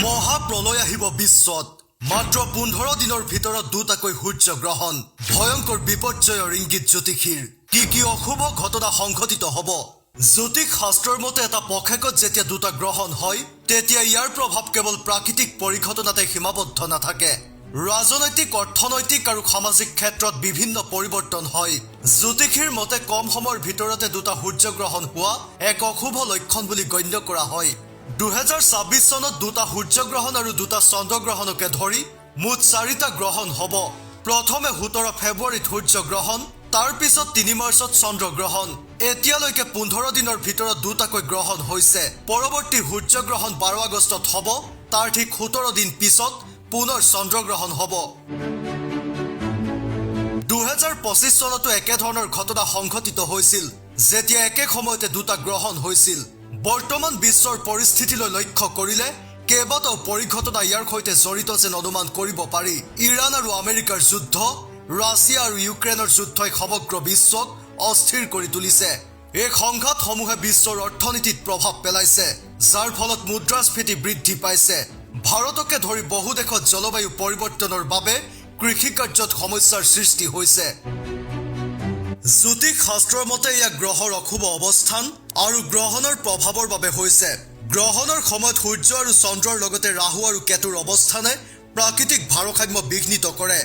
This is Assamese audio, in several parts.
মহাপ্ৰলয় আহিব বিশ্বত। মাত্ৰ 15 দিনৰ ভিতৰত দুটাকৈ সূৰ্য গ্ৰহণ, ভয়ংকৰ বিপৰ্যয়ৰ ইংগিত জ্যোতিষীৰ। কি কি অশুভ ঘটনা সংঘটিত হ'ব? জ্যোতিষ শাস্ত্ৰৰ মতে এটা পষেকত যেতিয়া দুটা গ্ৰহণ হয়, তেতিয়া ইয়াৰ প্ৰভাৱ কেৱল প্ৰাকৃতিক পৰিঘটনাতে সীমাবদ্ধ নাথাকে। ৰাজনৈতিক, অৰ্থনৈতিক আৰু সামাজিক ক্ষেত্ৰত বিভিন্ন পৰিৱৰ্তন হয়। জ্যোতিষীৰ মতে কম সময়ৰ ভিতৰতে দুটা সূৰ্যগ্ৰহণ হোৱা এক অশুভ লক্ষণ বুলি গণ্য কৰা হয়। 2026 চনত দুটা সূৰ্যগ্ৰহণ আৰু দুটা চন্দ্ৰগ্ৰহণকে ধৰি মুঠ চাৰিটা গ্ৰহণ হ'ব। প্ৰথমে 17 ফেব্ৰুৱাৰীত সূৰ্যগ্ৰহণ, তাৰ পিছত 3 মাৰ্চত চন্দ্ৰগ্ৰহণ। এতিয়ালৈকে 15 দিনৰ ভিতৰত দুটাকৈ গ্ৰহণ হৈছে। পৰৱৰ্তী সূৰ্যগ্ৰহণ 12 আগষ্টত হ'ব। তাৰ ঠিক 17 দিন পিছত পুনৰ চন্দ্ৰগ্ৰহণ হ'ব। 2025 চনতো একেধৰণৰ ঘটনা সংঘটিত হৈছিল, যেতিয়া একে সময়তে দুটা গ্ৰহণ হৈছিল। বৰ্তমান বিশ্বৰ পৰিস্থিতিলৈ লক্ষ্য কৰিলে কেইবাটাও পৰিঘটনা ইয়াৰ সৈতে জড়িত যেন অনুমান কৰিব পাৰি। ইৰাণ আৰু আমেৰিকাৰ যুদ্ধ, ৰাছিয়া আৰু ইউক্ৰেইনৰ যুদ্ধই সমগ্ৰ বিশ্বক অস্থিৰ কৰি তুলিছে। এই সংঘাতসমূহে বিশ্বৰ অৰ্থনীতিত প্ৰভাৱ পেলাইছে, যাৰ ফলত মুদ্ৰাস্ফীতি বৃদ্ধি পাইছে। ভাৰতকে ধৰি বহু দেশত জলবায়ু পৰিৱৰ্তনৰ বাবে কৃষি কাৰ্যত সমস্যাৰ সৃষ্টি হৈছে। জ্যোতিষ শাস্ত্ৰৰ মতে এয়া গ্ৰহৰ অশুভ অৱস্থান আৰু গ্ৰহণৰ প্ৰভাৱৰ বাবে হৈছে। গ্ৰহণৰ সময়ত সূৰ্য আৰু চন্দ্ৰৰ লগতে ৰাহু আৰু কেতুৰ অৱস্থানে প্ৰাকৃতিক ভাৰসাম্য বিঘ্নিত কৰে,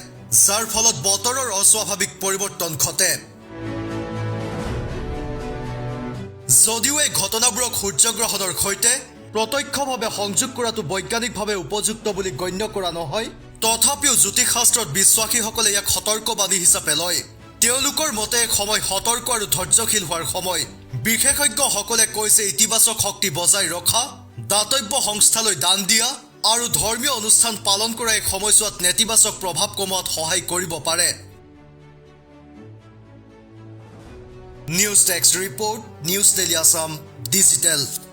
যাৰ ফলত বতৰৰ অস্বাভাৱিক পৰিৱৰ্তন ঘটে। যদিও এই ঘটনাবোৰক সূৰ্যগ্ৰহণৰ সৈতে প্ৰত্যক্ষভাৱে সংযোগ কৰাটো বৈজ্ঞানিকভাৱে উপযুক্ত বুলি গণ্য কৰা নহয়, তথাপিও জ্যোতিষশাস্ত্ৰত বিশ্বাসীসকলে ইয়াক সতৰ্কবাণী হিচাপে লয়। তেওঁলোকৰ মতে এই সময় সতৰ্ক আৰু ধৈৰ্যশীল হোৱাৰ সময়। বিশেষজ্ঞসকলে কৈছে, ইতিবাচক শক্তি বজাই ৰখা, দাতব্য সংস্থালৈ দান দিয়া আৰু ধৰ্মীয় অনুষ্ঠান পালন কৰা এই সময়ছোৱাত নেতিবাচক প্ৰভাৱ কমোৱাত সহায় কৰিব পাৰে। News desk report, News Daily Assam Digital.